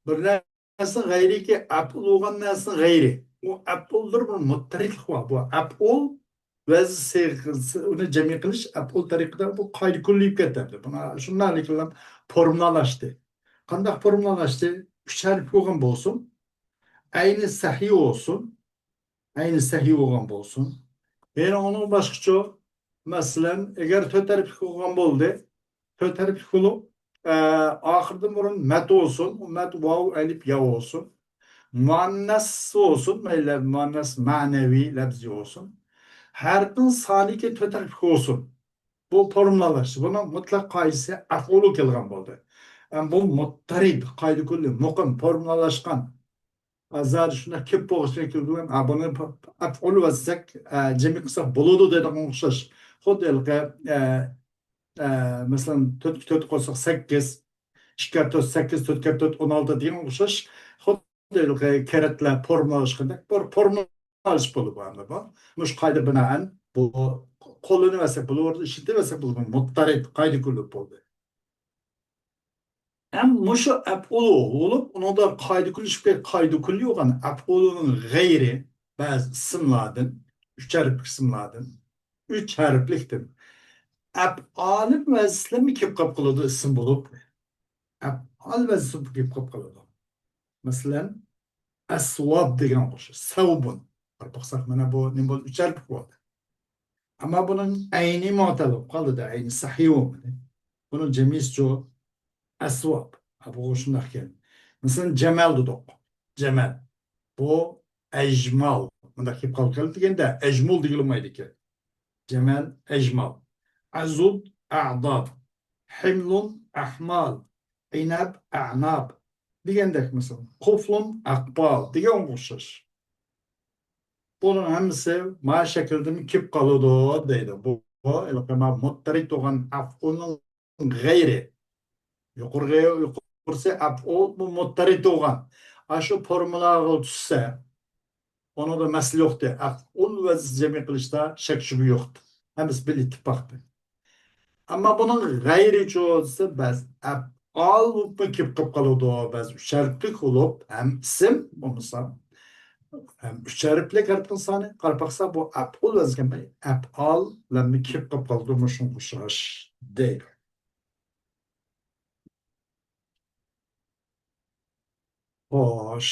بىر نەرسە غەيرىكى، ئەپئۇل بولغان نەرسە غەيرى. ئۇ ئەپئۇلدۇر، بۇ مۇتتەرىدلىق بار. بۇ ئەپئۇل ۋەزن سىيغىسى، ئۇنى جەمئىي قىلىش ئەپئۇل تەرىقىدە بۇ قائىدە كۈللىيىپ كەتتى. بۇنى شۇنداق لېكىنلا فورمۇلالاشتى. قانداق فورمۇلالاشتى؟ ئۈچ ھەرپ بولغان بولسۇن، ئەينى سەھىي بولسۇن، ئەينى سەھىي بولغان بولسۇن. يەنە ئۇنىڭ باشقىچە، مەسىلەن، ئەگەر تۆت ھەرپلىك بولغان بولدى، تۆت ھەرپلىك بولۇپ، ئە، ئاخىرىدىن بۇرۇن مەت بولسۇن، ئۇ مەت ۋاۋ، ئەلىپ، يا بولسۇن. مۇئەننەس بولسۇن، مەيلى مۇئەننەس مەنەۋى لەپزى بولسۇن. ھەرپنىڭ سانىكى تۆت ھەرپلىك بولسۇن. بۇ فورمۇلالاشتى. بۇنىڭ مۇتلەق قائىدىسى ئەپئۇلغا كەلگەن بولدى. ئەم، بۇ مۇتتەرىد، قائىدە كۈللى، مۇقىم، فورمۇلالاشقان. ھازىر شۇنداق كېلىپ بولغۇچە كېلىدىغان، ئا، بۇنى ئەپئۇل دېسەك، ئە، جەمئىي قىلساق بولىدۇ دەيدىغان ئوخشاش. خۇددى ھېلىقى، ئە، ئە، مەسىلەن، تۆتكە تۆت قوشساق سەككىز، ئىككى كەررە تۆت سەككىز، تۆت كەررە تۆت ئون ئالتە دېگەن ئوخشاش. خۇددى ھېلىقى كەرەتلەر فورمۇلالاشقاندەك بىر فورمۇلالىشىپ بولىدۇ ئەمدى بۇ. مۇشۇ قائىدە بىنائەن بۇ قوللىنىۋەرسەك بولىدۇ، ئوردا ئىشلىتىۋەرسەك بولىدۇ، مۇتتەرىد قائىدە كۈللى بولدى. ھەم مۇشۇ ئەپئۇلۇ بولۇپ، ئۇنىڭدا قائىدە كۈللى، قائىدە كۈللى بولغان ئەپئۇلۇنىڭ غەيرى بەزى ئىسىملاردىن، ئۈچ ھەرپلىك ئىسىملاردىن، ئۈچ ھەرپلىكتىن ئەپئالىم ۋەزنىسىدىمۇ كېلىپ قاپ قالىدۇ ئىسىم بولۇپ. ئەپئال ۋەزنىسى بولۇپ كېلىپ قاپ قالىدۇ. مەسىلەن، ئەسۋاب دېگەن ئوخشاش. سەۋبۇن. قاراپ باقساق، مانا بۇ نېمە بولدى؟ ئۈچ ھەرپلىك بولدى. ئەمما بۇنىڭ ئەينى مۇئەتتەل بولۇپ قالدى-دە، ئەينى سەھىي بولمىدى. بۇنىڭ جەمئىسىچۇ؟ ئەسۋاب. ھە، بۇ شۇنداق ئىكەن. مەسىلەن، جەمەل دېدۇق. جەمەل. بۇ ئەجمال. مۇنداق كېلىپ قالغان دېگەندە، ئەجمۇل دېگىلى بولمايدىكەن. جەمەل، ئەجمال. ئەزۇد، ئەئداد. ھىملۇن، ئەھمال. ئىنەب، ئەئناب. دېگەندەك، مەسىلەن، قۇفلۇن، ئەقبال دېگەنگە ئوخشاش. بۇنىڭ ھەممىسى ما شەكىلدىن كېلىپ قالىدۇ دەيدۇ. بۇ، بۇ ھېلىقى ما مۇتتەرىد بولغان ئەپئۇلنىڭ غەيرى. يۇقىرىقى، يۇقىرىسى ئەپئۇل، بۇ مۇتتەرىد بولغان. ئاشۇ فورمۇلاغا چۈشسە، ئۇنىڭدا مەسىلە يوقتى. ئەپئۇل ۋەزنىسى جەمئىي قىلىشتا شەك شۈبھە يوقتى. ھەممىسى بىر ئىتتىپاقتى. ئەمما بۇنىڭ غەيرىچۇ دېسە، بەزى ئەپئال بولۇپمۇ كېلىپ قېلىپ قالىدۇ، بەزى ئۈچ ھەرپلىك بولۇپ، ھەم ئىسىم بولمىسا، ھەم ئۈچ ھەرپلىك ھەرپنىڭ سانى، قاراپ باقسا، بۇ ئەپئۇل ۋەزنى ئەپئال بىلەنمۇ كېلىپ قېلىپ قالىدۇ، مۇشۇنىڭغا ئوخشاش دەيدۇ. خوش.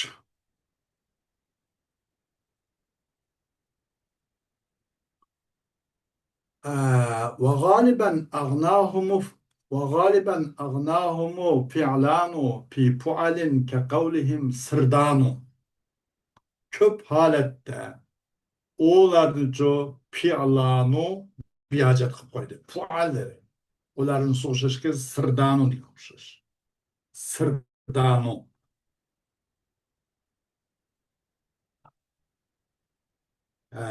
ئە، وغالبا أغناهم، وغالبا أغناهم فعلان في فعل كقولهم سردان. كۆپ ھالەتتە ئۇلاردىنچۇ فىئلانۇ بىھاجەت قىلىپ قويدى. فۇئاللىرى. ئۇلاردىن ئوخشاشكى سىردانۇ دېگەن ئوخشاش. سىردانۇ. ھە.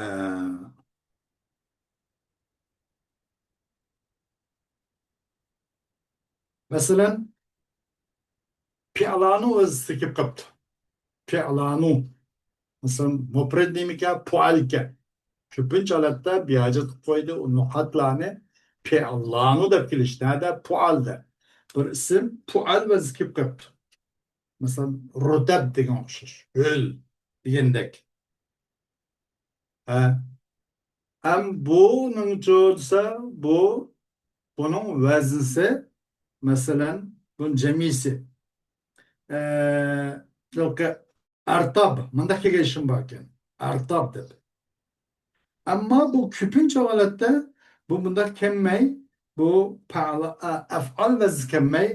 مەسىلەن، پىئلانۇ ئۆزى كېلىپ قاپتۇ. پىئلانۇ. مەسىلەن، مۇپرەت نېمىكەن؟ پۇئالكەن. كۆپىنچە ھالەتتە بىھاجەت قىلىپ قويدى ئۇ نۇقاتلارنى. پىئلانۇ دەپ كېلىش. نەدە؟ پۇئالدە. بىر ئىسىم پۇئال ئۆزى كېلىپ قاپتۇ. مەسىلەن، رۇتەب دېگەن ئوخشاش. ھۆل دېگەندەك. ھە. ھەم بۇنىڭچۇ دېسە، بۇ، بۇنىڭ ۋەزنىسى، مەسىلەن، بۇنىڭ جەمئىيسى. ئە، ھېلىقى ئەرتاب، مۇنداق كەلگەن ئىشىم باركەن. ئەرتاب دەپ. ئەمما بۇ كۆپىنچە ھالەتتە بۇ مۇنداق كەلمەي، بۇ پەئلا-، ئە-، ئەفئال ۋەزنى كەلمەي،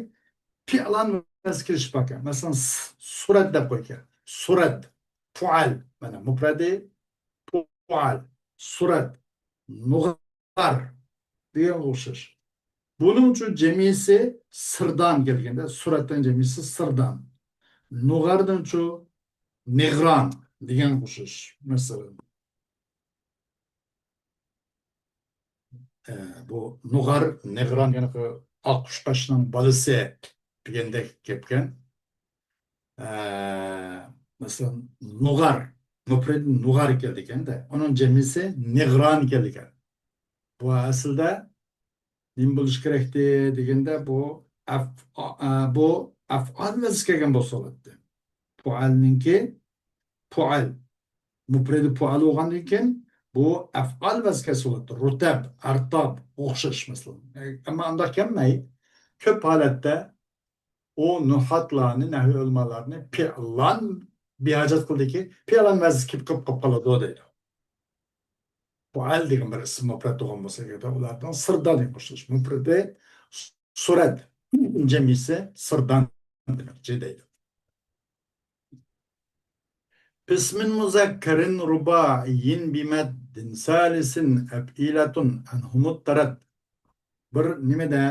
پىئلان ۋەزنى كېلىش باركەن. مەسىلەن، س-، سۇرەت دەپ قويغان. سۇرەت، پۇئەل. مانا مۇپرەدى پۇئەل، سۇرەت، نۇغار دېگەنگە ئوخشاش. بۇنىڭچۇ جەمئىيسى سىردان كەلگەندە، سۇرەتنىڭ جەمئىيسى سىردان. نۇغاردىنچۇ نىغران دېگەنگە ئوخشاش. مەسىلەن، ئە، بۇ نۇغار، نىغران، يەنى ئاق قۇشقاچنىڭ بالىسى دېگەندەك گەپكەن. ئە، مەسىلەن، نۇغار، مۇپرەت نۇغار كېلىدىكەن-دە، ئۇنىڭ جەمئىيسى نىغران كېلىدىكەن. بۇ ئەسلىدە نېمە بولۇشى كېرەكتى دېگەندە، بۇ ئەف-، ئە، بۇ ئەفئال ۋەزنى كەلگەن بولسا بولاتتى. پۇئەلنىڭكى پۇئەل، مۇپرەدى پۇئەل بولغاندىن كېيىن بۇ ئەفئال ۋەزنى كەلسە بولاتتى. رۇتەب، ئەرتاب، ئوخشاش مەسىلەن. ئەمما ئانداق كەلمەي، كۆپ ھالەتتە ئۇ نۇھاتلارنى، نەھۋىي ئۆلىمالارنى پىئلان بىھاجەت قىلدىكى، پىئلان ۋەزنى كېلىپ قېلىپ قالىدۇ دەيدۇ. پۇئەل دېگەن بىر ئىسىم مۇپرەت بولغان بولسا ئەگەردە، ئۇلاردىن سىردان دېگەن قوشۇلۇش. مۇپرەتى سۇرەت، جەمئىيسى سىردان دېمەكچى دەيدۇ. اسم مذكر رباعي بمد ثالث أفعلة عنه مضطرد. بىر نېمىدە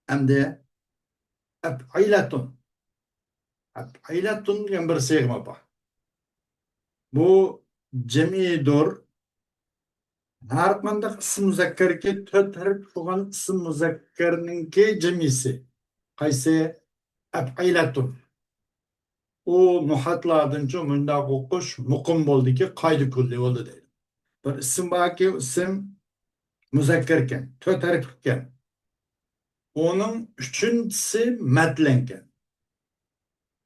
ئەمدى ئەپئىلەتۇن. ئەپئىلەتۇن دېگەن بىر سىيغىمۇ بار. بۇ جەمئىيدۇر. ھەر قانداق ئىسىم مۇزەككەرگە تۆت ھەرپ بولغان ئىسىم مۇزەككەرنىڭكى جەمئىيسى. قايسى؟ ئەپئىلەتۇن. ئۇ نۇھاتلاردىنچۇ مۇنداق ئوقۇش مۇقىم بولدىكى، قائىدە كۈللى بولدى دەيدۇ. بىر ئىسىم باركى، ئىسىم مۇزەككەركەن، تۆت ھەرپلىككەن. ئۇنىڭ ئۈچىنچىسى مەتلەنكەن.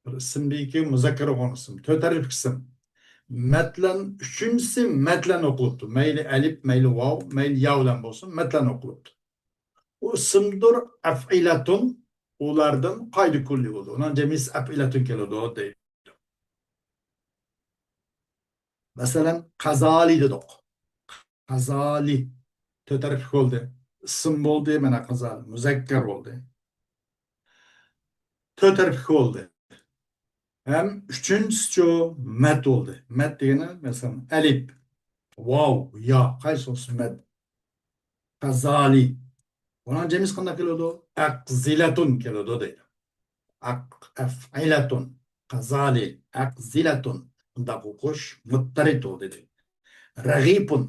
بىر ئىسىم باركى، مۇزەككەر بولغان ئىسىم، تۆت ھەرپلىك ئىسىم. مەتلەن، ئۈچىنچىسى مەتلەن ئوقۇلۇپتۇ. مەيلى ئەلىپ، مەيلى ۋاۋ، مەيلى يا بىلەن بولسۇن، مەتلەن ئوقۇلۇپتۇ. ئۇ ئىسىمدۇر ئەفئىلەتۇن، ئۇلاردىن قائىدە كۈللى بولىدۇ. ئۇنىڭ جەمئىيسى ئەپئىلەتۇن كېلىدۇ دەيدۇ. مەسىلەن، قازالى دېدۇق. قازالى. تۆت ھەرپلىك بولدى. ئىسىم بولدى، مانا قازالى. مۇزەككەر بولدى. تۆت ھەرپلىك بولدى. ھەم ئۈچىنچىسىچۇ مەد بولدى. مەد دېگىنى، مەسىلەن، ئەلىپ، ۋاۋ، يا، قايسى بولسۇن مەد. قازالى. ئۇنىڭ جەمئىيسى قانداق كېلىدۇ؟ ئەقزىلەتۇن كېلىدۇ دەيدۇ. ئەق-، ئەفئىلەتۇن. قازالى. ئەقزىلەتۇن. بۇنداق ئوقۇش مۇتتەرىد بولدى دەيدۇ. رەغىپۇن.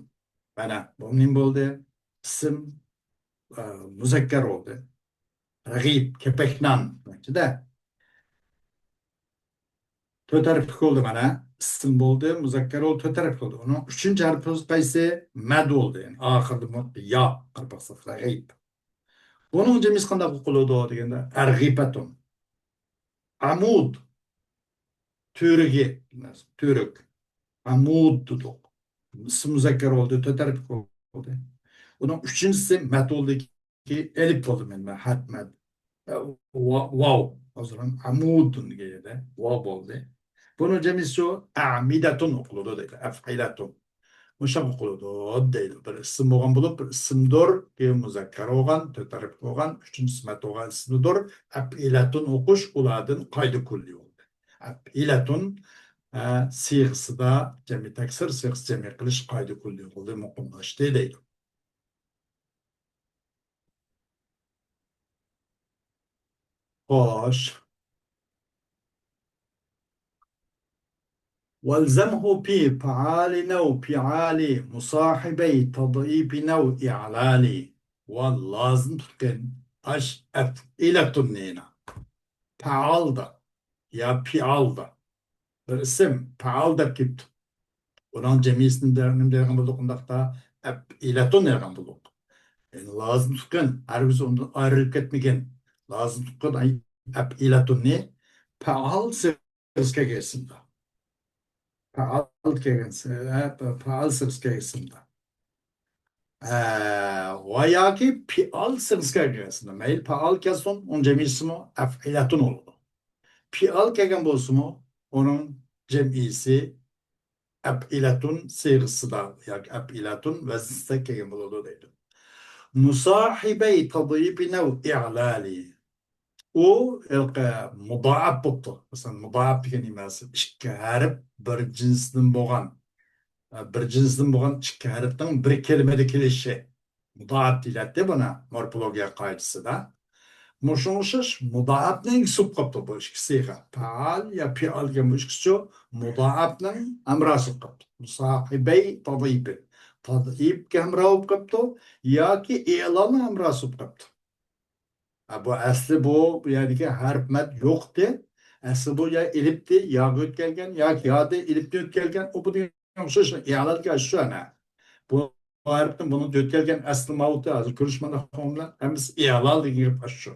مانا، بۇ نېمە بولدى؟ ئىسىم، ئە، مۇزەككەر بولدى. رەغىپ، كېپەكنان دېمەكچىدە. تۆت ھەرپلىك بولدى مانا. ئىسىم بولدى، مۇزەككەر بولدى، تۆت ھەرپلىك بولدى. ئۇنىڭ ئۈچىنچى ھەرپى قايسى؟ مەد بولدى. يەنى ئاخىرىدا مۇ-، يا قىلىپ باقساق، رەغىپ. بۇنىڭ جەمئىيسى قانداق ئوقۇلىدۇ دېگەندە، ئەرغىپەتۇن. ئەمۇد. تۈۋرۈكى، تۈۋرۈك. ئەمۇد دېدۇق. ئىسىم مۇزەككەر بولدى، تۆت ھەرپلىك بولدى. ئۇنىڭ ئۈچىنچىسى مەد بولدى، كېيىن ئەلىپ بولدى، مەن، مەن، ھەتمەن. ئە، ۋا-، ۋاۋ. ھازىر ئەمۇدۇن دېگەن يەردە ۋاۋ بولدى. بۇنىڭ جەمئىيسى شۇ، ئەمىدەتۇن ئوقۇلىدۇ دەيدۇ، ئەفئىلەتۇن. مۇشۇنداق ئوقۇلىدۇ دەيدۇ. بىر ئىسىم بولغان بولۇپ، بىر ئىسىمدۇر، كېيىن مۇزەككەر بولغان، تۆت ھەرپ بولغان، ئۈچىنچىسى مەد بولغان ئىسىمدۇر، ئەپئىلەتۇن ئوقۇش ئۇلاردىن قائىدە كۈللى بولدى. ئەپئىلەتۇن، ئە، سىيغىسىدا جەمئىي تەكسىر، سىيغىسى جەمئىي قىلىش قائىدە كۈللى بولدى، مۇقىملاشتى دەيدۇ. خوش. والزمه في فعال نو فعال مصاحبي تضعيف نو إعلال. ۋە لازىم تۇتقىن ئاش ئەپئىلەتۇننى. پەئالدا يا پىئالدا. بىر ئىسىم پەئال دەپ كېلىپتۇ. ئۇنىڭ جەمئىيسىنى دە-، نېمە دەيدىغان بولدۇق ئۇنداقتا؟ ئەپئىلەتۇن دەيدىغان بولدۇق. يەنى لازىم تۇتقىن، ھەرگىز ئۇندىن ئايرىلىپ كەتمىگىن. لازىم تۇتقىن ئەپئىلەتۇننى پەئال سىغىسى كەلگەن ئىسىمدا. پەئال كەلگەن سىغىسى، پەئال سىغىسى كەلگەن ئىسىمدا. ئە، ۋە ياكى پىئال سىغىسى كەلگەن ئىسىمدا. مەيلى پەئال كەلسۇن، ئۇنىڭ جەمئىيسىمۇ ئەپئىلەتۇن بولىدۇ. پىئال كەلگەن بولسىمۇ، ئۇنىڭ جەمئىيسى ئەپئىلەتۇن سىيغىسىدا ياكى ئەپئىلەتۇن ۋەزنىسىدە كەلگەن بولىدۇ دەيدۇ. مۇساھىبەي تەزئىپىن ئەۋ ئىئلالى. ئۇ ھېلىقى مۇدائەپ بوپتۇ. مەسىلەن، مۇدائەپ دېگەن نېمە؟ ئىككى ھەرپ بىر جىنستىن بولغان، بىر جىنستىن بولغان ئىككى ھەرپنىڭ بىر كەلىمىدە كېلىشى. مۇدائەپ دېيىلەتتى بۇنى مورفولوگىيە قائىدىسىدە. مۇشۇنىڭغا ئوخشاش مۇدائەپنىڭ ئىككىسى بولۇپ قاپتۇ بۇ ئىككى سىيغە. پائال يا پىئال دېگەن بۇ ئىككىسىچۇ مۇدائەپنىڭ ھەمراھسى بولۇپ قاپتۇ. مۇساھىبەي تەزئىپىن. تەزئىپكە ھەمراھ بولۇپ قاپتۇ ياكى ئىئلالنىڭ ھەمراھسى بولۇپ قاپتۇ. ھە، بۇ ئەسلى بۇ، بۇ يەردىكى ھەرپ مەد يوقتى. ئەسلى بۇ يا ئېلىپتى، ياغا يۆتكەلگەن، ياكى يادى ئېلىپتىن يۆتكەلگەن. ئۇ بۇنى ئوخشاش ئىئلالىغا شۇ ئەنە. بۇ ھەرپتىن بۇنى يۆتكەلگەن ئەسلى ماۋۇتى ھازىر كۆرۈش مانا بىلەن ھەممىسى ئىئلال دېگەن گەپ ئاشۇ.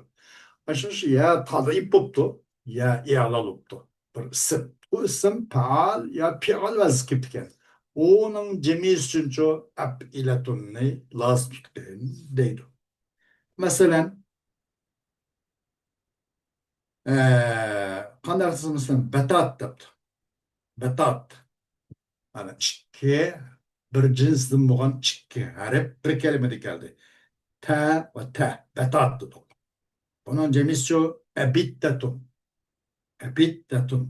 ئاشۇ يا تەزئىپ بوپتۇ، يا ئىئلال بوپتۇ. بىر ئىسىم. بۇ ئىسىم پائال يا پىئال ۋەزنىگە كېلىپتىكەن. ئۇنىڭ جەمئىيسى ئۈچۈنچۇ ئەپئىلەتۇننى لازىم تۇتقىن دەيدۇ. مەسىلەن، ئە، قانداق دېسە، مەسىلەن، بەتات دەپتۇ. بەتات. مانا ئىككى بىر جىنستىن بولغان ئىككى ھەرپ بىر كەلىمىدە كەلدى. تە ۋە تە. بەتات دېدۇق. بۇنىڭ جەمئىيسىچۇ؟ ئەبىتتەتۇن. ئەبىتتەتۇن.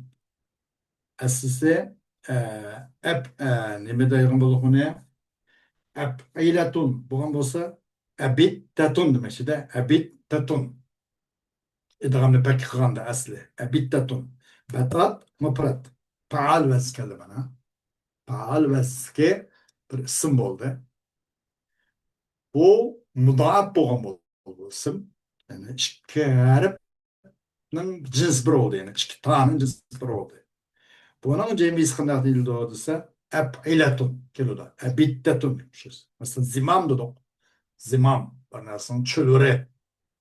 ئەسلىسى، ئە، ئەپ، ئە، نېمە دەيدىغان بولدۇق بۇنى؟ ئەپئىلەتۇن بولغان بولسا، ئەبىتتەتۇن دېمەكچىدە. ئەبىتتەتۇن. ئىدغامنى بەككە قىلغاندا ئەسلى. ئەبىتتەتۇن. بەتات مۇپرەت. پائال ۋەزنى كەلدى مانا. پائال ۋەزنىدىكى بىر ئىسىم بولدى. بۇ مۇدائەپ بولغان بولدى بۇ ئىسىم. يەنى ئىككى ھەرپ نىڭ جىنسى بىر بولدى، يەنى ئىككى تانىڭ جىنسى بىر بولدى. بۇنىڭ جەمئىيسى قانداق دېيىلىدۇ دېسە، ئەپئىلەتۇن كېلىدۇ. ئەبىتتەتۇن. مەسىلەن، زىمام دېدۇق. زىمام، بىر نەرسىنىڭ چۆلۋىرى.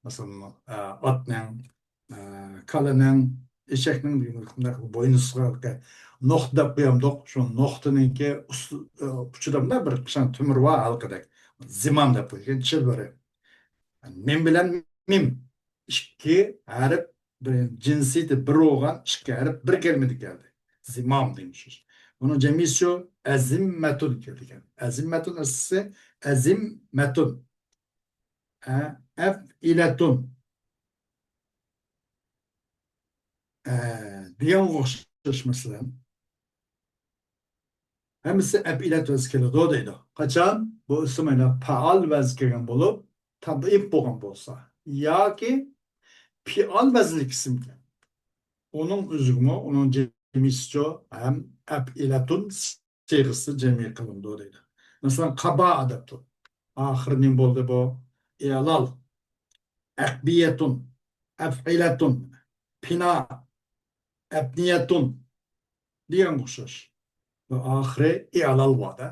مەسىلەن، ئە، ئاتنىڭ، ئە، كالىنىڭ، ئېشەكنىڭ دېگەن بوينىسىغا نوختا دەپ قويامدۇق. شۇ نوختىنىڭكى ئۇس-، ئە، ئۇچىدا مۇنداق بىر كىچىك تۆمۈر بار ھالقىدەك. زىمام دەپ قويغان چۆلۋىرى. مىم بىلەن مىم. ئىككى ھەرپ بىر، جىنسىيىتى بىر بولغان ئىككى ھەرپ بىر كەلىمىدە كەلدى. زىمام دېگەن سۆز. بۇنىڭ جەمئىيسى شۇ، ئەزىممەتۇن كېلىدىكەن. ئەزىممەتۇن ئەسلىسى ئەزىممەتۇن. ئە، ئەفئىلەتۇن. ئە، دېگەنگە ئوخشاش مەسىلەن. ھەممىسى ئەپئىلەت ۋەزنى كېلىدۇ دەيدۇ. قاچان بۇ ئىسىم ئەنە پائال ۋەزنى كەلگەن بولۇپ، تەزئىپ بولغان بولسا ياكى پىئال ۋەزنلىك ئىسىمكەن. ئۇنىڭ ئۆزىگىمۇ، ئۇنىڭ جەمئىيسىچۇ ھەم ئەپئىلەتۇن سىيغىسى جەمئىي قىلىنىدۇ دەيدۇ. مەسىلەن، قابا دەپتۇ. ئاخىرى نېمە بولدى بۇ؟ ئىئلال. ئەقبىيەتۇن، ئەفئىلەتۇن، پىنا، ئەپنىيەتۇن دېگەنگە ئوخشاش. بۇ ئاخىرى ئىئلال بار-دە.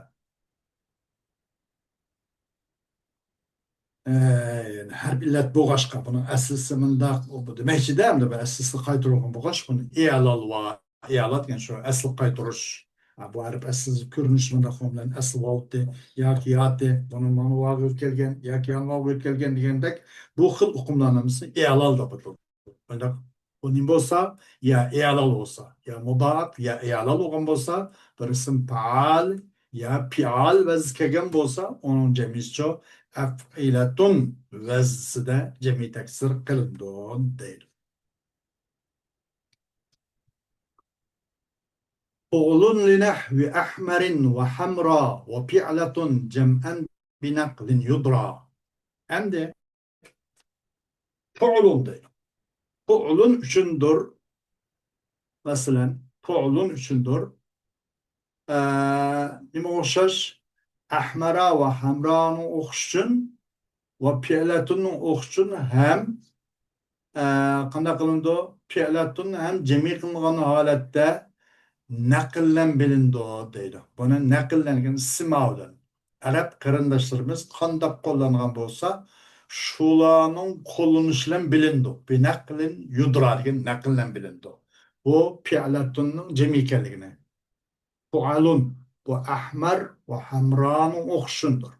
ئە، ھەرپ ئىللەت بولغاچقا، بۇنىڭ ئەسلىسى مۇنداق، بۇ دېمەكچىدە، ئەمدى بۇ ئەسلىسى قايتۇرۇلغان بولغاچ، بۇنى ئىئلال بار، ئىئلال دېگەن شۇ ئەسلى قايتۇرۇش. ھە، بۇ ھەرپ ئەسلىسى كۆرۈنۈشى مۇنداق بولغان بىلەن ئەسلى ۋاۋتى ياكى ياتى، بۇنىڭ مانا ۋاۋغا ئۆتكەلگەن ياكى يان ۋاۋغا ئۆتكەلگەن دېگەندەك، بۇ خىل ئۇقۇملارنىڭ ھەممىسى ئىئلال دەپ ئاتىلىدۇ. ئانداق ئۇ نېمە بولسا، يا ئىئلال بولسا، يا مۇدائەپ، يا ئىئلال بولغان بولسا، بىر ئىسىم پائال يا پىئال ۋەزنى كەلگەن بولسا، ئۇنىڭ جەمئىيسىچۇ ئەفئىلەتۇن ۋەزنىسىدە جەمئىي تەكسىر قىلىنىدۇ دەيدۇ. فعل لنحو أحمر وحمراء وفعلة جمعا بنقل يدرى. ئەمدى فعل دەيدۇ. فعل ئۈچۈندۇر. مەسىلەن، فعل ئۈچۈندۇر. ئە، نېمە ئوخشاش؟ ئەھمەرا ۋە ھەمرانىڭ ئوخشىشى ئۈچۈن ۋە فىئلەتۇننىڭ ئوخشىشى ئۈچۈن ھەم، ئە، قانداق قىلىنىدۇ؟ فىئلەتۇن ھەم جەمئىي قىلىنغان ھالەتتە نەقىللەن بىلىنىدۇ دەيدۇ. بۇنى نەقىللەن دېگەن سىما بىلەن. ئەرەب قېرىنداشلىرىمىز قانداق قوللانغان بولسا، شۇلارنىڭ قوللىنىشى بىلەن بىلىنىدۇ. بىنەقلىن يۇدرا دېگەن نەقىللەن بىلىنىدۇ. بۇ فىئلەتۇننىڭ جەمئىي ئىكەنلىكىنى. فۇئەلۇن، بۇ ئەھمەر ۋە ھەمرانىڭ ئوخشىشىدۇر.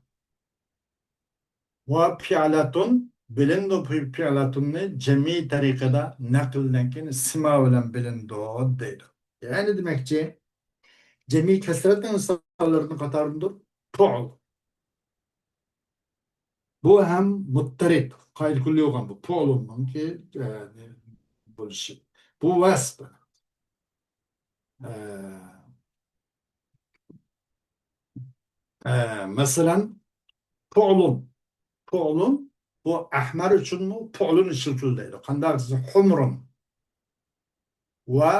ۋە فىئلەتۇن بىلىنىدۇ، فىئلەتۇننى جەمئىي تەرىقىدە نەقىلدىن كېيىن سىما بىلەن بىلىنىدۇ دەيدۇ. يەنى دېمەكچى، جەمئىي كەسرەتنىڭ مىساللىرىنىڭ قاتارىدىندۇر پۇئل. بۇ ھەم مۇتتەرىد، قائىدە كۈللى بولغان بۇ پۇئلۇننىڭكى، ئە، بولۇشى. بۇ ۋەسپ. ئە، ئە، مەسىلەن، پۇئلۇن. پۇئلۇن، بۇ ئەھمەر ئۈچۈنمۇ پۇئلۇن ئىشلىتىلدى دەيدۇ. قانداق دېسە، حۇمرۇن. ۋە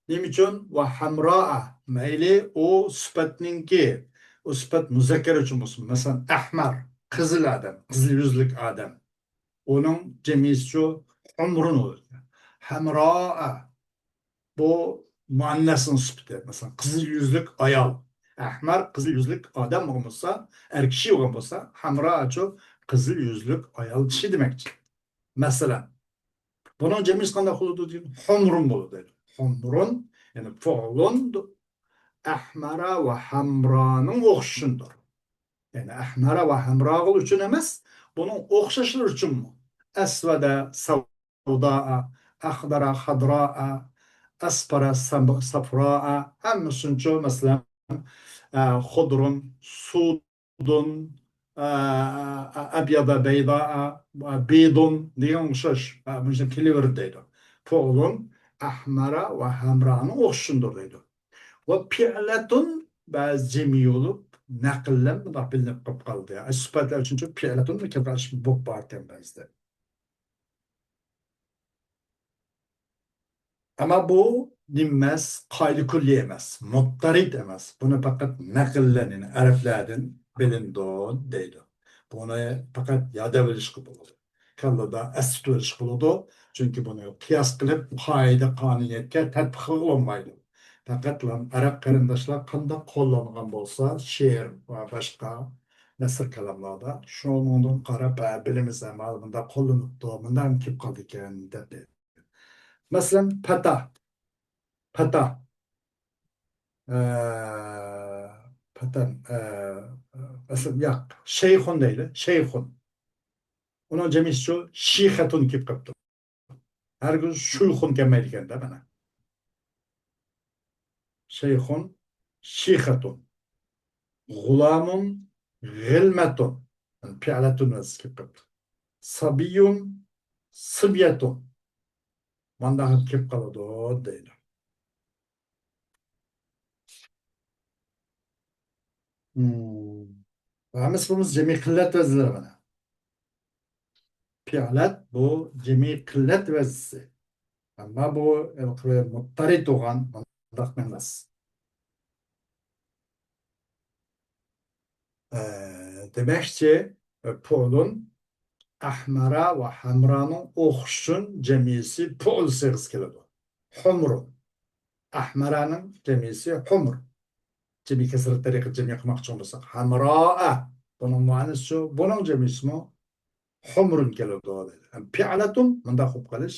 نېمە ئۈچۈن؟ ۋە ھەمرائە. مەيلى ئۇ سۈپەتنىڭكى، ئۇ سۈپەت مۇزەككەر ئۈچۈن بولسۇن. مەسىلەن، ئەھمەر، قىزىل ئادەم، قىزىل يۈزلۈك ئادەم. ئۇنىڭ جەمئىيسىچۇ؟ ھۇمرۇن بولىدۇ. ھەمرائە، بۇ مۇئەننەسنىڭ سۈپىتى. مەسىلەن، قىزىل يۈزلۈك ئايال. ئەھمەر قىزىل يۈزلۈك ئادەم بولغان بولسا، ئەر كىشى بولغان بولسا، ھەمرائەچۇ؟ قىزىل يۈزلۈك ئايال كىشى دېمەكچى. مەسىلەن، بۇنىڭ جەمئىيسى قانداق بولىدۇ دېگەن، ھۇمرۇن بولىدۇ دەيدۇ. ھۇمرۇن، يەنى پۇئلۇن ئەھمەرە ۋە ھەمرانىڭ ئوخشىشىدۇر. يەنى ئەھمەرە ۋە ھەمراغا ئۈچۈن ئەمەس، بۇنىڭ ئوخشاشلىرى ئۈچۈنمۇ. ئەسۋەدە سەۋدائە، ئەخدەرە خەدرائە، ئەسپەرە سەم-، سەفرائە، ھەممىسىنچۇ، مەسىلەن، ئە، خۇدرۇن، سۇدۇن، ئە، ئە، ئەبيەدە بەيدائە، ئە، بىدۇن دېگەن ئوخشاش، ئە، مۇشۇ كېلىۋېرىدۇ دەيدۇ. پۇئلۇن ئەھمەرە ۋە ھەمرانىڭ ئوخشىشىدۇر دەيدۇ. ۋە پىئلەتۇن بەزى جەمئىي بولۇپ، نەقىللەن بۇنداق بىلىنىپ قېلىپ قالدى. ئە، سۈپەتلەر ئۈچۈنچۇ پىئلەتۇن بولۇپ باركەن بەزىدە. ئەمما بۇ نېمە ئەمەس، قائىدە كۈللى ئەمەس، مۇتتەرىد ئەمەس. بۇنى پەقەت نەقىللەن، يەنى ئەرەبلەردىن بىلىنىدۇ دەيدۇ. بۇنى پەقەت يادلاۋېلىشقا بولىدۇ. كاللىدا ئەستە تۇتۇۋېلىشقا بولىدۇ. چۈنكى بۇنى قىياس قىلىپ، قائىدە قانۇنىيەتكە تەتبىق قىلغىلى بولمايدۇ. پەقەتلا ئەرەب قېرىنداشلار قانداق قوللانغان بولسا، شېئىر ۋە باشقا نەسر كالاملاردا، شۇنىڭدىن قاراپ، ھە، بىلىمىز، ھە، مانا مۇنداق قوللىنىپتۇ، مۇنداق كېلىپ قالدىكەن، دەپ. مەسىلەن، پەتا. پەتا. ئە، پەتەن، ئە، مەسىلەن، ياق، شەيخۇن دەيلى، شەيخۇن. ئۇنىڭ جەمئىيسىچۇ؟ شىخەتۇن كېلىپ قاپتۇ. ھەرگىز شۇيخۇن كەلمەيدىكەن-دە مانا. شەيخۇن، شىخەتۇن. غۇلامۇن، غىلمەتۇن. پىئلەتۇن ۋەزىسى كېلىپ قاپتۇ. سابىيۇن، سىبيەتۇن. مانداق كېلىپ قالىدۇ دەيدۇ. مم. ھەممىسى بولمىسا جەمئىي قىللەت ۋەزىنلىرى مانا. پىئلەت بۇ جەمئىي قىللەت ۋەزىسى. ئەمما بۇ ھېلىقى مۇتتەرىد بولغان مۇنداق ئەمەس. ئە، دېمەكچى، پۇئلۇن ئەھمەرە ۋە ھەمرانىڭ ئوخشىشىن جەمئىيسى پۇئل سىيغىسى كېلىدۇ. ھۇمرۇن. ئەھمەرەنىڭ جەمئىيسى ھۇمر. جەمئىي كەسرەت تەرىقىدە جەمئىي قىلماقچى بولساق، ھەمرائە. بۇنىڭ مۇئەننىسىچۇ؟ بۇنىڭ جەمئىيسىمۇ ھۇمرۇن كېلىدۇ دەيدۇ. ھەم پىئلەتۇن مۇنداق بولۇپ قېلىش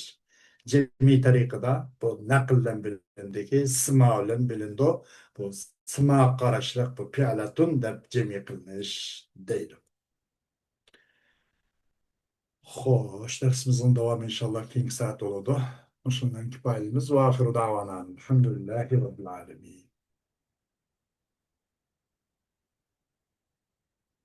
جەمئىي تەرىقىدە بۇ نەقىلدىن بىلىندىكى سىما بىلەن بىلىنىدۇ. بۇ سىما قاراشلىق بۇ پىئلەتۇن دەپ جەمئىي قىلىنىش دەيدۇ. خوش، دەرسىمىزنىڭ داۋامى ئىنشاللا كېيىنكى سائەت بولىدۇ. مۇشۇندىن كۇپايىلىمىز. ۋە ئاخىرۇ دەئۋانا ئەلھەمدۇلىللاھى رەببىل ئالەمىن.